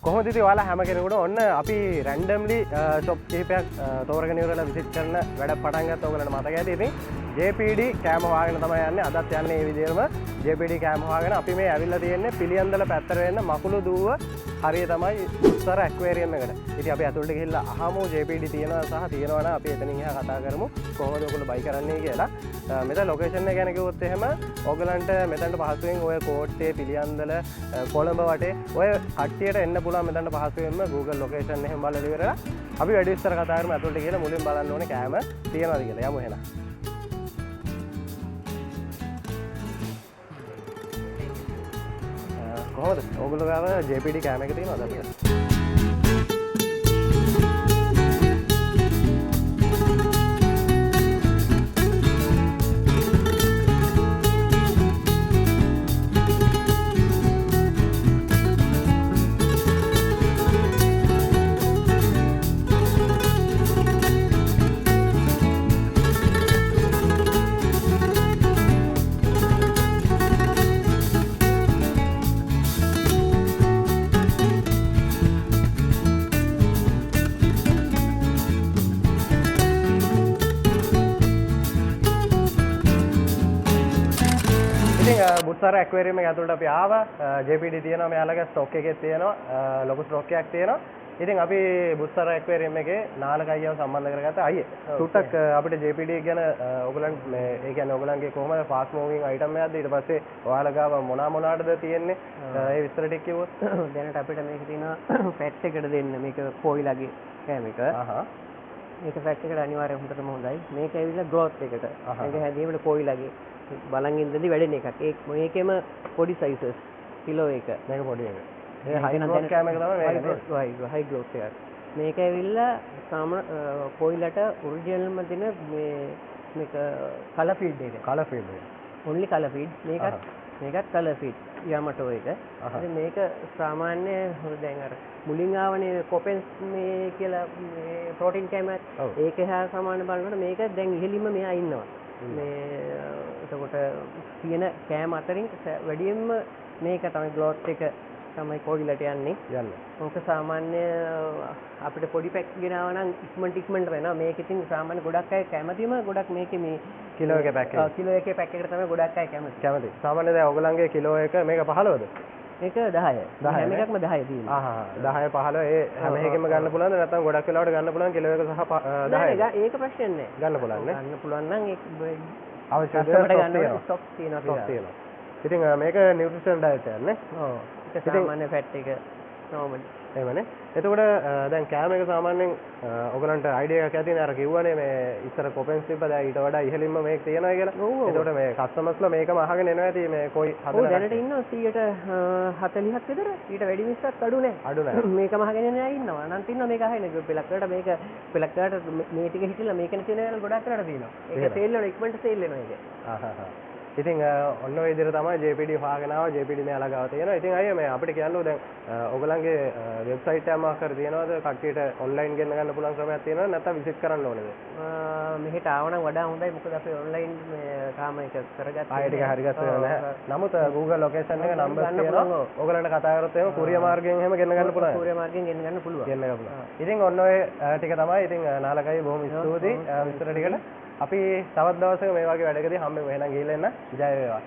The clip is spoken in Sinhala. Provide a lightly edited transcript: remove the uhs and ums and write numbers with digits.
කොහොමද ඉතින් ඔයාලා හැම කෙනෙකුට ඔන්න අපි රැන්ඩම්ලි ෂොප් කිහිපයක් තෝරගෙන ඉවරලා විසිට් කරන වැඩ පටන් ගත්තා. ඔයගොල්ලන්ට මතක ඇති. ඉතින් JPD කෑම හොයාගෙන තමයි යන්නේ. අදත් යන්නේ මේ විදිහටම JPD කෑම හොයාගෙන. අපි මේ ඇවිල්ලා තියෙන්නේ පිළියන්දල පැත්තට වෙන්න මකුළු දුව හරිය තමයි උත්තර ඇක්වේරියම් එකට. ඉතින් අපි ඇතුළට ගිහිල්ලා අහමු JPD තියෙනවා සහ තියෙනවා නම් අපි එතනින් එහා කතා කරමු කොහොමද ඔයගොල්ලෝ බයි කරන්නේ කියලා. මෙතන ලොකේෂන් එක ගැන කිව්වොත් එහෙම ඔයගලන්ට මෙතනට පහසුවෙන් ඔය කෝට්ටේ පිළියන්දල කොළඹ වටේ ඔය කට්ටියට එන්න පුළුවන් මෙතනට පහසුවෙන්ම Google location එහෙම බලලා ඉවරලා අපි වැඩි විස්තර කතා කරමු ඇතුළට ගිහලා මුලින් බලන්න ඕනේ කෑම තියෙනවද කියලා. යමු එහෙනම්. කොහොමද ඔයගොල්ලෝ ගාව JPD කෑම එක තියෙනවද අපිට? ඉතින් බුත්සර ඇක්වේරියම් එක ඇතුළට අපි ආවා. JPD තියෙනවා මෙයාලගේ ස්ටොක් එකේ තියෙනවා. ලොකු ස්ටොක් එකක් තියෙනවා. ඉතින් අපි බුත්සර ඇක්වේරියම් එකේ නාලක අයියව සම්බන්ධ කරගත්ත අයියේ. චුට්ටක් අපිට JPD ගැන ඔයගලන් මේ ඒ කියන්නේ ඔයගලන්ගේ කොහොමද ෆාස්ට් මූවිං අයිටම් එකක්ද ඊට පස්සේ ඔයාලා ගාව මොනා මොනාටද තියෙන්නේ ඒ විස්තර ටික කිව්වොත්. දැනට අපිට මේක තියෙනවා ෆැට් එකට දෙන්න. මේක කොයිලගේ කෑම එක. මේක ෆැට් එකට අනිවාර්යයෙන් හොඳටම හොඳයි. මේක ඇවිල්ලා ග්‍රෝත් එකට. මේක හැදීමට කොයිලගේ බලන් ඉඳදී වැඩෙන එකක්. ඒ මේකෙම පොඩි සයිසස් කිලෝ එක. මේක පොඩි එක. මේ හයි ග්‍රෝත් කෑම එක තමයි මේක නේද? හයි ග්‍රෝත් එකක්. මේක ඇවිල්ලා සාම කොයිලට ඔරිජිනල්ම දෙන මේ මේක කලර් ෆීඩ් එක. කලර් ෆීඩ් එක. Only colour feed. මේකත් කලර් ෆීඩ් යමටෝ එක. ඉතින් මේක සාමාන්‍ය දැන් අර මුලින් ආවනේ කොපෙන්ස් මේ කියලා මේ ප්‍රෝටීන් කෑමක්. ඒක හා සමාන බලනකොට මේක දැන් ඉහළින්ම මෙහා ඉන්නවා. මේ එතකොට තියෙන කෑම අතරින් වැඩියෙන්ම මේක තමයි ග්‍රෝත් එක තමයි කොයිලට යන්නේ. ඕක සාමාන්‍ය අපිට පොඩි පැක් ගෙනාවා නම් ඉක්මනට ඉක්මනට වෙනවා. මේක ඉතින් සාමාන්‍ය ගොඩක් අය කැමතිම ගොඩක් මේකේ මේ කිලෝ එකේ පැක් එක. ඔව් කිලෝ එකේ පැක් එකට තමයි ගොඩක් අය කැමති. කැමති. සාමාන්‍ය දැන් ඔයගලන්ගේ කිලෝ එක මේක 15ද? මේක 10. හැම එකක්ම 10 තියෙනවා. 10 15 ඒ හැම එකෙම ගන්න පුළුවන්ද නැත්නම් ගොඩක් වෙලාවට ගන්න පුළුවන් කිලෝ එක සහ 10? නෑ ඒක ප්‍රශ්නයක් නෑ. ගන්න පුළුවන් නේ. ගන්න පුළුවන් නම් ඒ අවශ්‍ය කස්ටමර්ට ගන්න ඕන ස්ටොක් තියෙනවා ස්ටොක් තියෙනවා. ඉතින් මේක නියුට්‍රිෂන් ඩයට් එකක් නේ. ඔව්. ඒක සාමාන්‍ය ෆැට් එක නෝමලි. එහෙමනේ. එතකොට දැන් කෑම එක සාමාන්‍යයෙන් ඔයගලන්ට අයිඩියා එකක් ඇතිනේ අර කිව්වනේ මේ ඉස්සර කොපෙන්ස් තිබ්බ දැන් ඊට වඩා ඉහළින්ම මේක තියෙනවා කියලා. එතකොට මේ කස්ටමර්ස්ලා මේකම අහගෙන එනවා ඇති මේ කොයි හදන. ඔව් දැනට ඉන්නවා 140ක් විතර. ඊට වැඩි මිස්සක් අඩු නෑ. අඩු නෑ. මේකම අහගෙන එන අය ඉන්නවා. අනන්ත ඉන්නවා මේක අහගෙන. පෙලක් වලට මේක පෙලක් වලට මේ ටික හිටිලා මේකනේ තියෙන ඒවා ගොඩක් කරලා තියෙනවා. ඒක සේල් වෙනවා ඉක්මනට සේල් වෙනවා ඒක. ඉතින් ඔන්න ඔය විදිහට තමයි JPD හොයාගෙන ආවා. JPD මෙයාලා ගාව තියෙනවා. ඉතින් අයියා මේ අපිට කියන්න ඕ දැන් ඔයගලන්ගේ වෙබ්සයිට් එක මොකක් හරි තියෙනවද? කට්ටියට ඔන්ලයින් ගෙන්න ගන්න පුළුවන් ක්‍රමයක් තියෙනවද? නැත්නම් විසිට් කරන්න ඕනේද? මෙහෙට ආව නම් වඩා හොඳයි. මොකද අපි ඔන්ලයින් මේ තාම ඒක කරගත්තේ ආයෙ ටික හරි ගස්සලා නැහැ. නමුත් Google location එක නම්බර්ස් තියෙනවා. ඔයගලන්ට කතා කරොත් එහෙම කුරියර් මාර්ගයෙන් එහෙම ගෙන්න ගන්න පුළුවන්. කුරියර් මාර්ගයෙන් ගෙන්න ගන්න පුළුවන්. ගෙන්න ගන්න පුළුවන්. ඉතින් ඔන්න ඔය ටික තමයි. ඉතින් නාලකයි බොහොම ස්තුතියි විස්තර ටිකට. අපි තවත් දවසක මේ වගේ වැඩකදී හම්බෙමු. එහෙනම් ගිහිල්ලා එන්න. ජය වේවා.